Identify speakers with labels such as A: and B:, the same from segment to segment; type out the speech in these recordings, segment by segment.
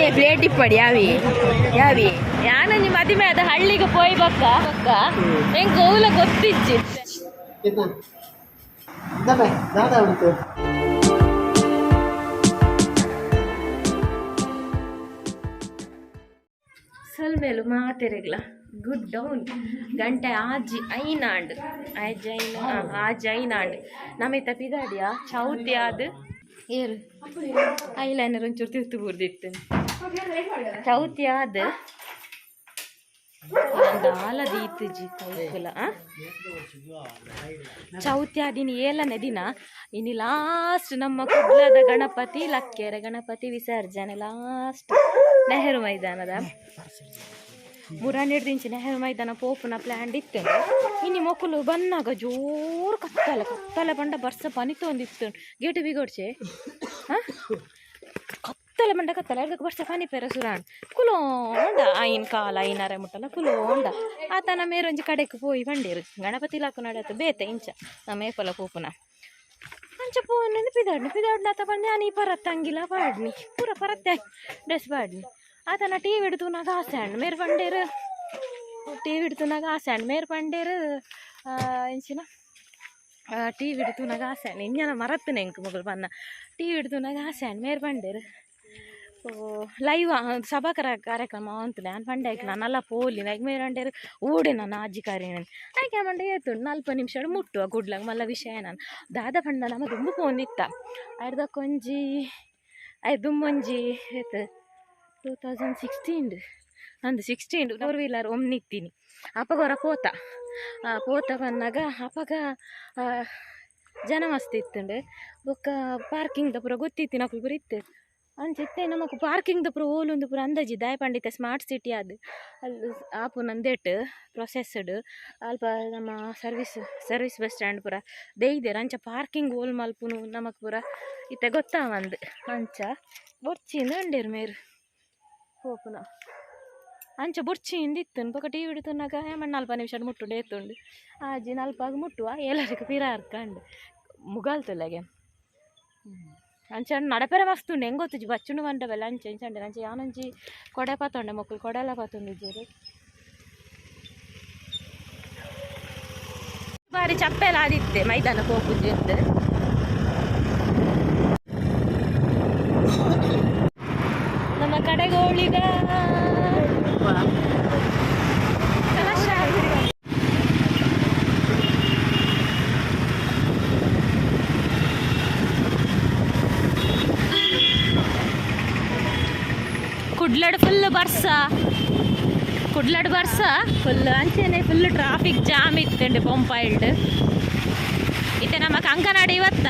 A: ಏ ಪ್ಲೇಟ್ ಇಪ್ಪಡಿ ಯಾವಿ ಯಾವಿ. ಯಾನೊಂಜಿ ಮದಿಮೆ ಅದ ಹಳ್ಳಿಗೆ ಪೋಯ್ ಬಕ್ಕ ಬಕ್ಕ ಎಂಕ್ ಓಲ ಗೊತ್ತಿಜ್ಜಿ.
B: ದಾದಾ ಉಂಟು.
A: ಸೊಲ್ಮೆಲು ಮಾತೆರೆಗ್ಲ. Good down. ಗಂಟೆ ಆಜಿ ಐನಾಂಡ್, ಆಜಿ ಐನ್, ಆಜಿ ಐನಾಂಡ್. ನಮಿತ ಪಿದಾಡಿಯ ಚೌತಿ ಆದ್ ಏರು ಐಲೈನರ್ ಒಂಚೂರು ತಿರ್ತು ಬೂರ್ದಿತ್ತು. ಚೌತಿ ಆದ್ ದಾಲ ದೀತುಜಿ ಕೈಕುಲ. ಚೌತಿ ಆದಿನ ಏಳನೇ ದಿನ ಇನಿ ಲಾಸ್ಟ್ ನಮ್ಮ ಕುಡ್ಲದ ಗಣಪತಿ ಲಕ್ಕೆರೆ ಗಣಪತಿ ವಿಸರ್ಜನೆ ಲಾಸ್ಟ್ ನೆಹರು ಮೈದಾನದ. ಮುರಾನಿಡ್ದಿಂಚಿ ನೆಹರು ಮೈದಾನ ಪೋಪುನ ಪ್ಲ್ಯಾನ್ ಇತ್ತು. ಇನಿ ಮೊಕುಲು ಬನ್ನಾಗ ಜೋರು ಕತ್ತಲೆ ಕತ್ತಲೆ ಪಂಡ ಬರ್ಸ ಪನಿತೊಂದಿತ್ತು. ಗೇಟು ಬಿಗೋಡ್ಚೆ. ಹಾಂ, ಕತ್ತಲೆ ಮಂಡ ಕತ್ತಲೆ ಅರ್ಧಕ್ಕೆ ಬರ್ಸ ಪನಿಪೆರ ಸುರಾಣ್ ಕುಲೋಂಡ ಐನ್ ಕಾಲ ಐನರೆ ಮುಟ್ಟಲ ಕುಲೋಂಡ. ಆತನ ಮೇರೊಂಜಿ ಕಡೆಕ್ ಪೋಯಿ ಬಂಡೇರು ಗಣಪತಿ ಲಾಕು ನಡತು ಬೇತೆ ಇಂಚ ನಮ್ಮ ಏಪಲ ಪೋಪುನ ಅಂಚ ಪೋನ್ ಪಿದಾಡ್ನಿ ಪಿದಾಡ್ನ. ಆತ ಬಂದೆ ಆನಿ ಪರತ್ತಂಗಿಲ ಪಾಡ್ನಿ ಪೂರ ಪರತ್ತೆ ಡ್ರೆಸ್ ಪಾಡ್ನಿ. ಆತನ ಟಿ ವಿ ತೂನಾಗ ಆಸೆ ಹಣ್ಣು ಮೇರ್ ಪಂಡೇರು. ಟಿ ವಿ ತೂನಾಗ ಆಸೆ ಹಣ್ಣು ಮೇರ್ ಪಂಡೇರು. ಇಂಚಿನ ಟಿ ವಿ ತೂನಾಗ ಆಸೆ ಹಣ್ಣು ಇಂಜನ ಮರತ್ತನೆ ಎಂಕ್ ಮೊಗಲು ಪನ್ನ. ಟಿ ವಿ ತೂನಾಗ ಆಸೆ ಹಣ್ಣು ಮೇರ್ ಪಂಡೇರು. ಓ ಲೈವ್ ಸಭಾ ಕಾರ್ಯಕ್ರಮ ಅಂತಲೇ ನಾನು ಪಂಡೆ ಆಯ್ತು ನಾನೆಲ್ಲ ಪೋಲಿ ನಾಗ ಮೇರ್ ಅಂಡೇರು. ಓಡೆ ನಾನು ಅಜ್ಜಿ ಕಾರ್ಯ ಆಯ್ಕೆ ಮಂಡೆ ಏತುಂಡು ನಲ್ಪ ನಿಮಿಷ ಮುಟ್ಟುವ ಗುಡ್ಲಾಗ ಮಲ್ಲ ವಿಷಯ. ನಾನು ದಾದ ಪಂಡ ನಮ್ಮ ದುಂಬು ಫೋನ್ ಇತ್ತ ಅರ್ಧಕ್ಕೊಂಜಿ I ದುಮ್ಮೊಂಜಿ ಏತ್ 2016 ಅಂದು 16 ಫೋರ್ ವೀಲರ್ ಒಮ್ಮೆ ಇತ್ತೀನಿ. ಅಪ್ಪಗ ಹೊರ ಪೋತ ಪೋತ ಬಂದಾಗ ಅಪಗ ಜನ ಮಸ್ತ್ ಇತ್ತುಂಡು. ಬೊಕ್ಕ ಪಾರ್ಕಿಂಗ್ದ ಪೂರ ಗೊತ್ತಿತ್ತಿ ನಕುಲು ಪೂರ ಇತ್ತು. ಅಂಚ ಇತ್ತೆ ನಮಕ್ ಪಾರ್ಕಿಂಗ್ದ ಪೂರ ಓಲುಂದು ಪೂರ ಅಂದಾಜಿ ದಾಯ ಪಂಡಿತ ಸ್ಮಾರ್ಟ್ ಸಿಟಿ ಅದು ಅಲ್ಲಿ ಆಪುನಂದೇಟ್ ಪ್ರೊಸೆಸ್ಡ್ ಅಲ್ಪ ನಮ್ಮ ಸರ್ವಿಸ್ ಸರ್ವಿಸ್ ಬಸ್ ಸ್ಟ್ಯಾಂಡ್ ಪೂರ ದೇಯ್ದೆರ್. ಅಂಚ ಪಾರ್ಕಿಂಗ್ ಓಲ್ ಮಲ್ಪುನು ನಮಕ್ ಪೂರ ಇತ್ತೆ ಗೊತ್ತಾವಂದು. ಅಂಚ ಬೊರ್ಚಿಂದು ಅಂಡೇರು ಮೇರು ಪೋಪುನ. ಅಂಚ ಬೊರ್ಚಿಂದು ಇತ್ತು. ಬೊಕ ಟಿ ವಿ ತೂನಾಗ ಹೇಮಣ್ಣ ನಲ್ಪ ನಿಮಿಷ ಮುಟ್ಟುಂಡು ಏತುಂಡು ಆಜಿ ನಲ್ಪಾಗ ಮುಟ್ಟುವ ಎಲ್ಲರಿಗೂ ಪಿರ ಅರ್ಕಂಡು ಮುಗಾಲ್ತುಲ್ಲಗೆ. ಅಂಚ ನಡಪೆರೆ ಮಸ್ತ್ ಉಂಡು. ಹೆಂಗೆ ಗೊತ್ತುಜಿ ಬಚ್ಚುಂಡು ಮಂಡಬೆಲ್ಲ ಅಂಚ ಇಂಚ ಅಂಡೆ. ಅಂಚ ಯಾನೊಂಜಿ ಕೊಡೆ ಪತ್ತೊಂಡೆ ಮೊಕ್ಕಲು ಕೊಡೆಲ್ಲ ಪತ್ತೊಂದಿಜ್ಜೆರ್. ಬಾರಿ ಚಪ್ಪೆಲ್ಲ ಆದಿತ್ತೆ ಮೈದಾನ ಪೋಪುಜಿ ಇತ್ತು. ನಮ್ಮ ಕಡೆಗೋಳಿದ ಕಲಶ. ಕುಡ್ಲಡ್ ಫುಲ್ ಬರ್ಸ, ಕುಡ್ಲಡ್ ಬರ್ಸ ಫುಲ್. ಅಂಚೆನೆ ಫುಲ್ ಟ್ರಾಫಿಕ್ ಜಾಮ್ ಇತ್ತುಂಡು ಪೊಂಪಾಯಿಲ್ಡ್. ಇತ್ತೆ ನಮ್ಮ ಕಂಕನಾಡಿ ಇವತ್ತ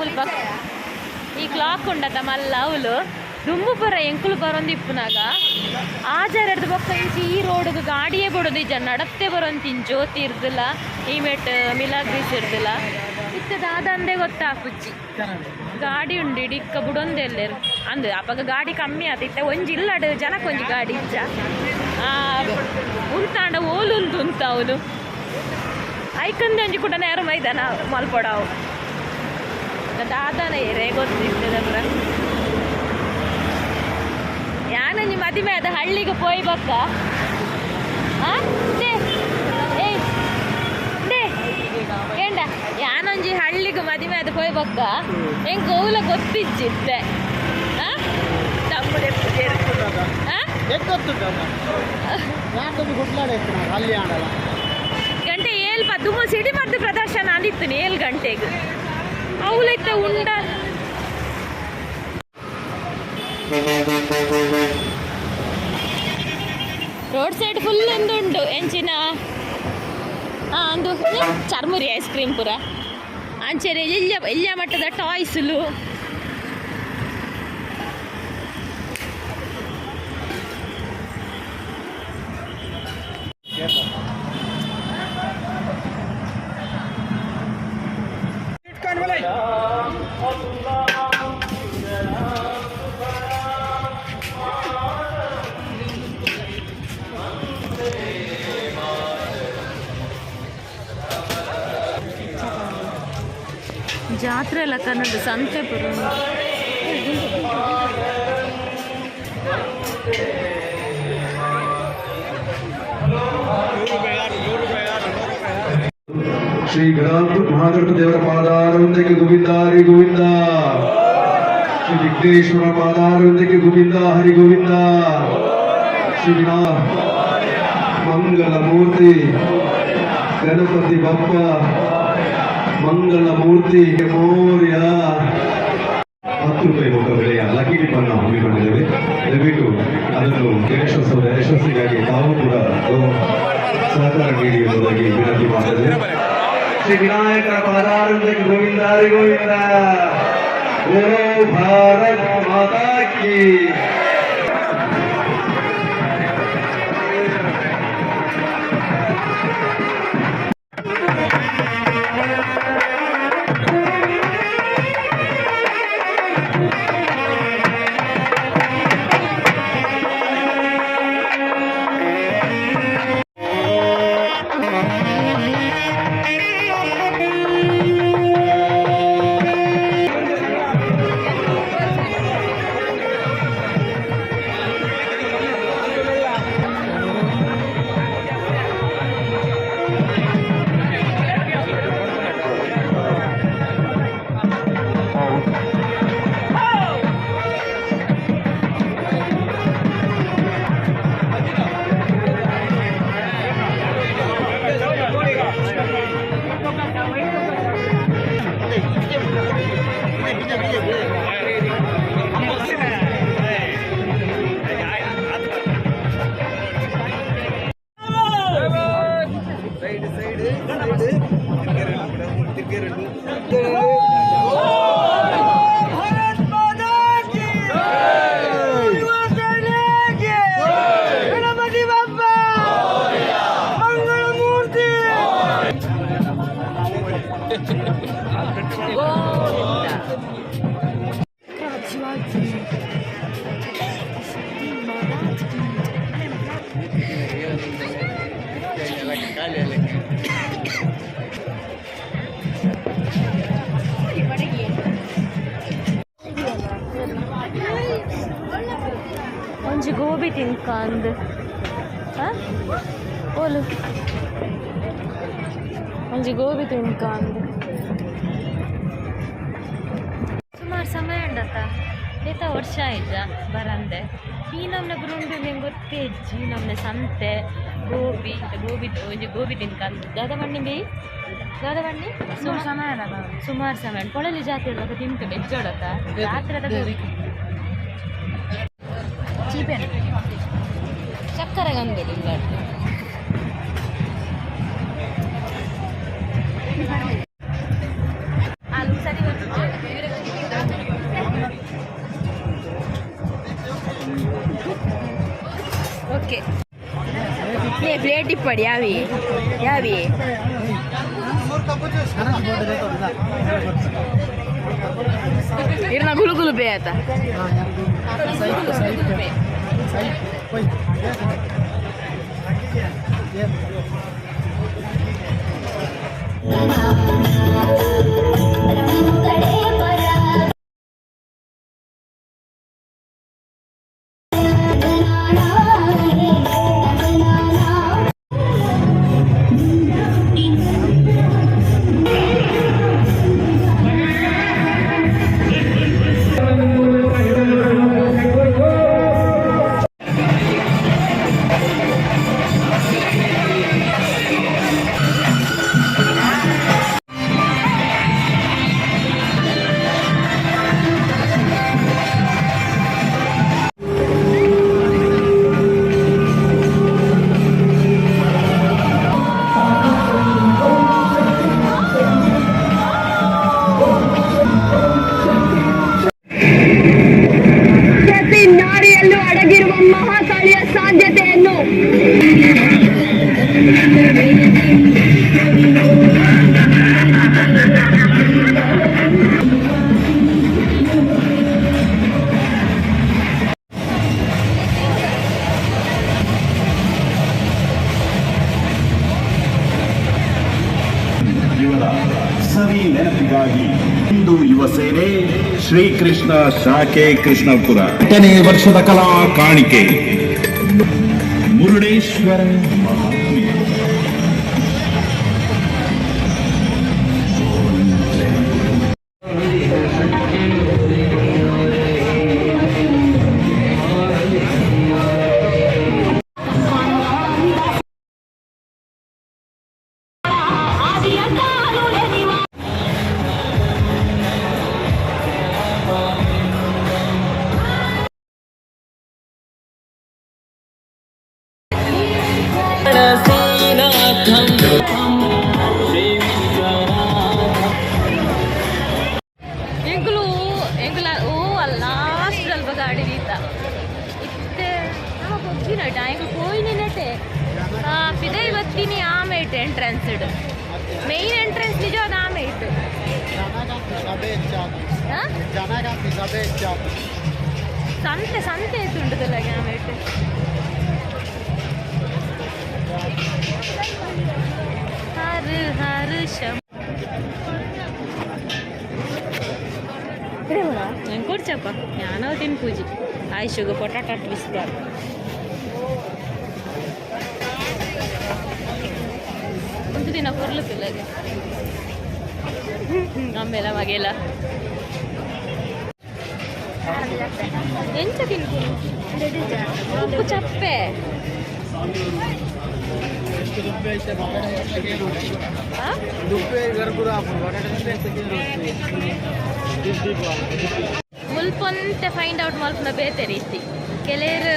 A: ಮುಲ್ಪ ಈ ಕ್ಲಾಕ್ ಉಂಡತ ಮಲ್ಲ ಅವಲು ದುಂಬು ಪರ ಎಂಕುಲು ಬರೊಂದು ಇಪ್ಪುನಾಗ ಆಜಾರಡ್ದು ಬೊಕ್ಕ ಇಂಚಿ ಈ ರೋಡ್ಗ್ ಗಾಡಿಯೇ ಬಡೋದು ಇಜ್ಜ. ನಡತ್ತೆ ಬರೊಂತಿನ್ ಜ್ಯೋತಿ ಇರ್ದಿಲ್ಲ, ಈ ಮೆಟ್ ಮಿಲಾಗ್ರೀಸ್ ಇರ್ದಿಲ್ಲ. ಇತ್ತೆ ದಾದಂದೆ ಗೊತ್ತಾಪುಜ್ಜಿ. ಗಾಡಿ ಉಂಡು ಇಡಿಕ್ಕ ಬುಡೊಂದೆ ಎಲ್ಲೆರು ಅಂದ್ ಅಪಗ ಗಾಡಿ ಕಮ್ಮಿ ಆತ. ಇತ್ತೆ ಒಂಜಿ ಇಲ್ಲಡ್ ಜನಕ್ಕೆ ಒಂಜಿ ಗಾಡಿ ಇಜ್ಜ. ಉಂತಾಂಡ ಓಲುಂದು ಉಂತ ಅವನು ಐಕಂದೆ ಒಂಜಿ ಕೂಡ ನೇರ ಮೈದಾನ ಮಲ್ಪೊಡಾವು. ದಾದನ ಏರೇ ಗೊತ್ತಿರ್ತದ ಪುರ. ಯಾನೊಂಜಿ ಮದಿಮೆ ಅದ ಹಳ್ಳಿಗೆ ಪೋಯ್ ಬಕ್ಕ ಆ they ಏಯ್ they ಏಂಡ ಯಾನೊಂಜಿ ಹಳ್ಳಿಗೆ ಮದಿಮೆ ಅದ ಪೋಯ್ ಬಕ್ಕ ಎಂಕ್ ಓಲ ಗೊತ್ತಿಜ್ಜಿತ್ತೆ. ಆ ತಮ್ಮುಡೆ ಆ
B: ಅಲ್ಲಿ ಆಡಲ್ಲ.
A: ಗಂಟೆ ಏಲ್ ದುಮ್ಮ ಸಿಡಿ ಮದ್ದು ಪ್ರದರ್ಶನ ಅಂದಿತ್ತು 7 ಗಂಟೆಗೆ ಅವಲೈತ ಉಂಡ. ರೋಡ್ ಸೈಡ್ ಫುಲ್ ಉಂಡು ಎಂಚಿನ ಅಂದು ಚರ್ಮುರಿ ಐಸ್ ಕ್ರೀಮ್ ಪೂರ. ಅಂಚೆನೆ ಎಲ್ಯ ಎಲ್ಯ ಮಟ್ಟದ ಟಾಯ್ಸ್ಲು. ಜಾತ್ರೆ ಎಲ್ಲ ಕನ್ನಡ ಸಂತೆ ಪೂರ.
C: ಶ್ರೀ ಗಣಾಂತ ಮಹಾಗಣಪತಿ ದೇವರ ಪಾದಾರವಿಂದಕ್ಕೆ ಗೋವಿಂದ ಹರಿ ಗೋವಿಂದ. ಶ್ರೀ ವಿಘ್ನೇಶ್ವರ ಪಾದಾರವಿಂದಕ್ಕೆ ಗೋವಿಂದ ಹರಿ ಗೋವಿಂದ. ಶ್ರೀ ವಿನಾ ಮಂಗಲ ಮೂರ್ತಿ ಗಣಪತಿ ಬಪ್ಪ ಮಂಗಲ ಮೂರ್ತಿ ಮೌರ್ಯ. 10 ರೂಪಾಯಿ ಮೊತ್ತ ಬೆಲೆಯ ಲಕ್ಕಿ ಡಿಪ್ ಅನ್ನು ಹಮ್ಮಿಕೊಂಡಿದ್ದೇವೆ. ದಯವಿಟ್ಟು ಅದನ್ನು ಗಣೇಶೋತ್ಸವದ ಯಶಸ್ಸಿಗಾಗಿ ತಾವು ಕೂಡ ಸಹಕಾರ ನೀಡಿ ಎಂಬುದಾಗಿ ವಿನಂತಿ ಮಾಡ್ತೇವೆ. ಶ್ರೀ ವಿನಾಯಕರ ಪಾದಾರವಿಂದಕ್ಕೆ ಗೋವಿಂದ ಹರಿ ಗೋವಿಂದ. ಬೋಲೋ ಭಾರತ್ ಮಾತಾ ಕಿ.
A: ಒಂಜಿ ಗೋಬಿ ತಿನ್ಕಂದ್. ಓಲು ಒಂಜಿ ಗೋಬಿ ತಿನ್ಕಂದ್. ಸುಮಾರು ಸಮಯ ಉಂಡತ್ತ, ಏತ ವರ್ಷ ಆಯ್ತ ಬರಂದೆ. ಈ ನಮ್ನೆ ಬರುಂಡು ನಿಂಗೆ ಗೊತ್ತೇ ಇಜ್ಜಿ. ನಮ್ನೆ ಸಂತೆ ಗೋಬಿ ಗೋಬಿ ಒಂಜಿ ಗೋಬಿ ತಿನ್ಕಂದ್. ದಾದ ಬಣ್ಣಿ ಬಿ, ದಾದ ಬಣ್ಣಿ? ಸುಮಾರು ಸಮಯ, ಸುಮಾರು ಸಮಯ. ಪೊಳಲಿ ಜಾತ್ರೆ ತಿಂತು ಬೆಜ್ಜೋಡತ್ತ ಜಾತ್ರೆದ ಗೋಬಿ. ಚೀಪೆ ಚಕ್ಕರೆ ಗಂದು ಇಲ್ಲ. ಸರಿ.
D: ಓಕೆ, ಪ್ಲೇಟ್ ಇಪ್ಪಡಿ. ಯಾವಿ ಯಾವಿ? ಇರ್ನ ಗುಲು ಗುಲು ಬೇ ಆತ.
B: ಸೈಟ್ ಸೈಟ್ ಹೋಯ್.
E: ಸವಿ ನೆನಪಿಗಾಗಿ ಹಿಂದೂ ಯುವ ಸೇನೆ ಶ್ರೀಕೃಷ್ಣ ಶಾಖೆ ಕೃಷ್ಣಪುರ 8ನೇ ವರ್ಷದ ಕಲಾ ಕಾಣಿಕೆ ಮುರುಡೇಶ್ವರ ಮಹಾತ್ಮೆ.
A: ಎಂಕುಲು ಎಂಕುಲ ಓ ಲಾಸ್ಟ್ ಅಲ್ಪ ಗಾಡಿ ದೀತ ಇತ್ತೆ ನಮ ಬೊಗ್ಗಿನ ಎಂಕುಲು ಪೋಯಿನಿ ನೆಟೆ ಪಿದೈ ಬತ್ತೀನಿ ಆಮೇಟ್ ಎಂಟ್ರೆನ್ಸ್ ಮೇನ್ ಎಂಟ್ರೆನ್ಸ್ ನಿಜವಾದ ಆಮೇಟ್. ಆ? ಸಂತೆ ಸಂತೆ ಎತ್ತುಂಟದಲ್ಲ ಆಮೇಟ್. ಹರ ಹರ ಶಂ నేను కూర్చోప్ప ಜ್ಞಾನವ ತಿನ್ ಪೂಜಿ ಆಯುಷುಗೆ ಪೊಟಾಟೊ ಟ್ವಿಸ್ಟರ್. ಒಂದು ದಿನ ಕೊರ್ಲು ಪಿಲ್ಲಗೆ ಆಮೇಲೆ ಮಗೆಲ್ಲ ಎಂಚ ತಿನ್ಪುನು ಉಪ್ಪು ಚಪ್ಪೆ. ಆ? ಮುಲ್ಪೊಂತೆ ಫೈಂಡ್ ಔಟ್ ಮಲ್ಪುನ ಬೇತೆ ರೀತಿ ಕೆಲೇರ್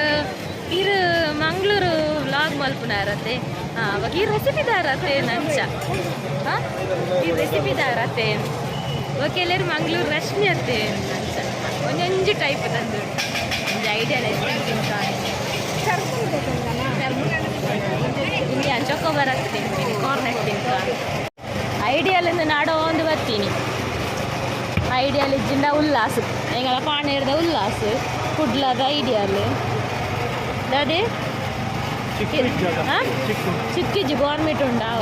A: ಇರು ಮಂಗಳೂರು ವ್ಲಾಗ್ ಮಲ್ಪುನಾರತೆ ಅವಾಗ ಈ ರೆಸಿಪಿ ದಾರತೆ ನಂಚ ಹಾಂ ಈ ರೆಸಿಪಿ ದಾರತೆ ಕೆಲೇರು ಮಂಗಳೂರು ರಶ್ಮಿ ಅತ್ತೆ ನಂಚ ಒಂಜೊಂಜಿ ಟೈಪ್ ತಂದು ಒಂಜಿ ಐಡಿಯಾ. ಇಲ್ಲಿ ಚೊಕೊಬಾರ್ ತಿಂತೀನಿ, ಕಾರ್ನೆಟ್ ತಿಂತ ಐಡಿಯಲ್ ನಾಡೋ ಒಂದು ಬರ್ತೀನಿ. ಐಡಿಯಲ್ ಇಜ್ಜಿಂದ ಉಲ್ಲಾಸ್ ಎಂಗಳ ಪಾಣೇರ್ದ ಉಲ್ಲಾಸ್ ಕುಡ್ಲದ ಐಡಿಯಲ್ ದಾದೆ ಚಿಕ್ಕಿಜ್ಜಿ ಗೌರ್ಮೆಂಟ್ ಉಂಡಾವ.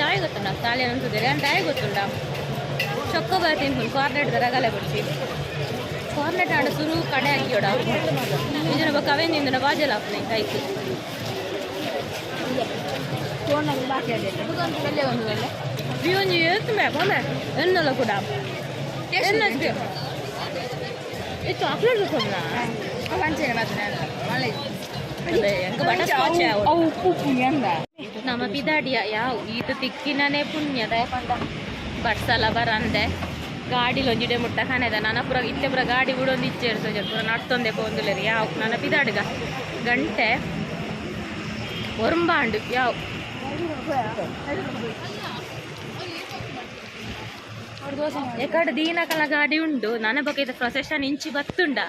A: ದಾಯಿ ಗೊತ್ತುಂಡ ತಾಳಿ ಅನ್ಸುದಿಲ್ಲ ದಾಯಿ ಗೊತ್ತುಂಡ. ಚೊಕೊಬಾರ್ ತಿನ್ಕೊಂಡು ಕಾರ್ನೆಟ್ ರಗಲೆ ಬಿಡ್ಸಿ ಕಾರ್ನೆಟ್ ಆಂಡ ಸುರು ಕಡೆ ಹಾಕಿಯೋಡ ಇದನ್ನ ಬೊಕ್ಕ ಅವೇನ್ ತಿಂದನ ಬಾಜಲ್ ಹಾಕ್ನೆ ಕೈಕ್. ಒಂಜಿ ಏತ್ ಮೇ ಪೋನೆ ಎನ್ನಲ ಕೂಡ ಎನ್ನ ಈ ಚಾಕ್ಲೇಟ್ ತಗೊಂಡ ಬಟರ್ ಸ್ಕಾಚ್.
D: ಅವು ಉಪ್ಪು ಉಪ್ಪು ಎಂದ.
A: ನಮ್ಮ ಪಿದಾಡಿಯ ಯಾವ ಈತ ತಿಕ್ಕಿನನೇ ಪುಣ್ಯದ ಪಂಡ ಬಡ್ಸಲ ಬರಂದೆ ಗಾಡಿಲಿ ಒಂಜಿಡೆ ಮುಟ್ಟ ಕಾಣದ ನನ್ನ ಪುರ ಇತ್ತೆ ಪುರ ಗಾಡಿ ಬಿಡೊಂದು ಇಚ್ಚೆ ಇರ್ತದೆ ಪುರ ನಡ್ತೊಂದೆ ಪೋಂದುಲೇರು ಯಾವ ನನ್ನ ಪಿದಾಡಿಗ ಗಂಟೆ ಒರಂಬಾಂಡು ಯಾವ ಎಕಡೆ ದೀನಕಲ ಗಾಡಿ ಉಂಡು ನನ್ನ ಬಗ್ಗೆ ಇದು ಪ್ರೊಸೆಷನ್ ಇಂಚಿ ಬತ್ತುಂಡ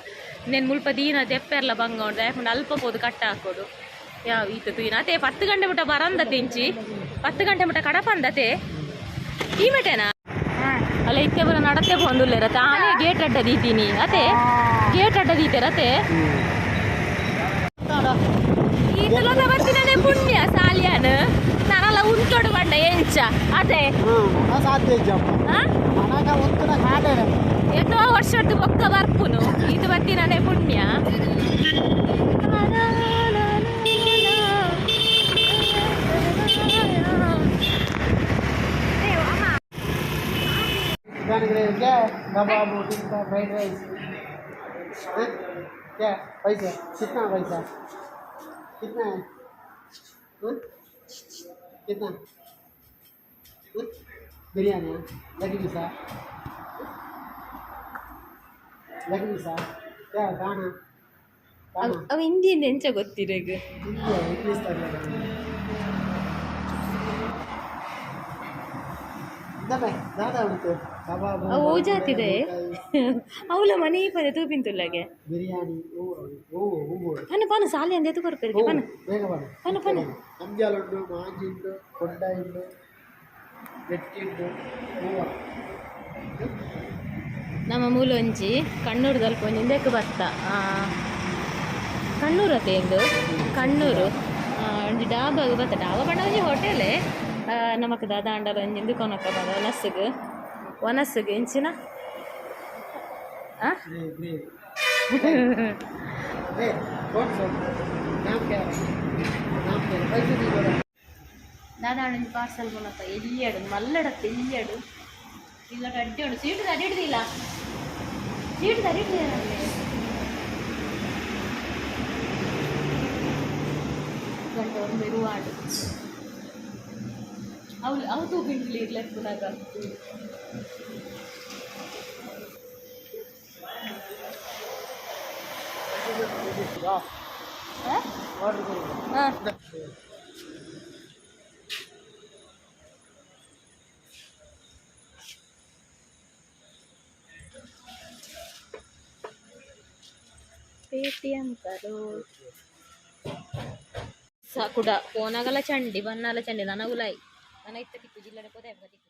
A: నేను ಮುಲ್ಪ ದೀನ ದೆಪ್ಪೆರ್ಲ ಬಂಗ ಉಂಡು ಯಾಕಂದ್ರೆ ಅಲ್ಪ ಪೋದು ಕಟ್ಟ ಹಾಕೋಡು ಯಾವ ಈತ ತೂಯಿನ ಅತೆ 10 ಗಂಟೆ ಮುಟ್ಟ ಬರಂದತೆ ಇಂಚಿ 10 ಗಂಟೆ ಮುಟ್ಟ ಕಡಪಂದತೆ ಈ ಮಟೇನಾ ಅಲ್ಲ ಇತ್ತೆ ಬರ ನಡತೆ ಬಂದುಲ್ಲೇರ ತಾನೇ ಗೇಟ್ ಅಡ್ಡ ದೀತೀನಿ ಅತೆ ಗೇಟ್ ಅಡ್ಡ ದೀತೇರತೆ ಈತಲದ ಬರ್ತಿನೇ ಪುಣ್ಯ ಸಾಲಿಯಾನ ನಾನಲ್ಲ ಉಂಟೋಡು ಬಂಡ ಎಂಚ ಅದೇ.
B: ಸಾಧ್ಯ ಇಜ್ಜಪ್ಪ.
A: ಆ?
B: ಮನಗ ಒತ್ತಡ ಕಾಡೆ.
A: ಎಷ್ಟೋ ವರ್ಷದ್ದು ಬೊಕ್ಕ ಬರ್ಪುನು ಇದು ಬರ್ತಿನೇ ಪುಣ್ಯ.
B: क्या कबाब, टिक्का, फ्राइड राइस क्या? पैसा कितना? पैसा कितना है? हाँ? कितना? हाँ? बिरयानी है, लेग पीसा, लेग पीसा क्या? खाना खाना.
A: ಅವ ಹಿಂದಿಯಿಂದ ಎಂಚ ಗೊತ್ತಿರಗ.
B: ಹಿಂದಿ ಇಂಗ್ಲೀಷ್ ತರಲ್ಲ. ದಾದಾ ಉಂಟು ಕಬಾಬ್.
A: ಅವು ಜಾತಿದೆ ಅವಳ ಮನೆ ಪದೆ ತೂಪಿಂತುಲ್ಲಗೆ.
B: ಬಿರಿಯಾನಿ ಹೂವು ಹೂವು ಹೂವು.
A: ಪನ ಪನ ಸಾಲಿ ಅಂದ ಎತ್ತು ಕೊರ್ಪೆರಿಗೆ ಪನ.
B: ಬೇಗ ಬಾ.
A: ಪನ ಪನ.
B: ನಂಜಾಲುಂಡು, ಮಾಂಜಿ ಉಂಡು, కొంಡ ಉಂಡು, ಗಟ್ಟಿ ಉಂಡು, ಹೂವು.
A: ನಮ್ಮ ಮೂಲೊಂಜಿ ಕಣ್ಣೂರುದಲ್ಲಿ ಒಂಜಿ ಇಂದಕ್ಕೆ ಬತ್ತ ಕಣ್ಣೂರು ಅತೆ ಎಂದು ಕಣ್ಣೂರು ಒಂಜಿ ಡಾಬಾಗ್ ಬತ್ತ. ಡಾಬಾ ಪಂಡ ಒಂಜಿ ಹೋಟೆಲ್. ನಮಕ್ ದಾದ ಆಂಡಲ ಒಂಜಿ ಇಂದು ಕೊನೊಕ ಬದ ಒನಸ್ಗ್ ಒನಸ್ಗ್ ಎಂಚಿನ ಆ?
B: ಗ್ರೇವಿ. ಏ ನಾಮ್ ನಾಮ್ ಪೈಸೆ.
A: ದಾದ ಆಂಡ ಒಂಜಿ ಪಾರ್ಸೆಲ್ ಕೊನೊಕ. ಎಲ್ಯಡು ಮಲ್ಲಡತ್ತ ಎಲ್ಯಡು ಇಲ್ಲ ಅಡ್ಡಿ ಉಂಡು. ಸೀಟ್ ಅಡಿ ಹಿಡ್ದಿಲ್ಲ, ಸೀಟ್ ಅಡಿ ಹಿಡ್ದಿಲ್ಲ. ಗಂಟೆ ಒಂದು ಇರುವಾಡು ಅವು ಅವು ತೂಪಿಂಡ್ಲಿ ಲೆಪ್ಪುನಾಗ. ಹಾಂ. ಪೇಟಿಎಂ ಕರೋ ಕುಡ. ಫೋನಾಗಲ್ಲ ಚಂಡಿ ಬನ್ನಲ್ಲ ಚಂಡಿ. ನನಗುಲಾಯಿ ನನ್ನ ಇತ್ತ ತಿಕ್ಕು ಜಿಲ್ಲೆಡೆ ಪೋದೆ ತಿಕ್ಕು.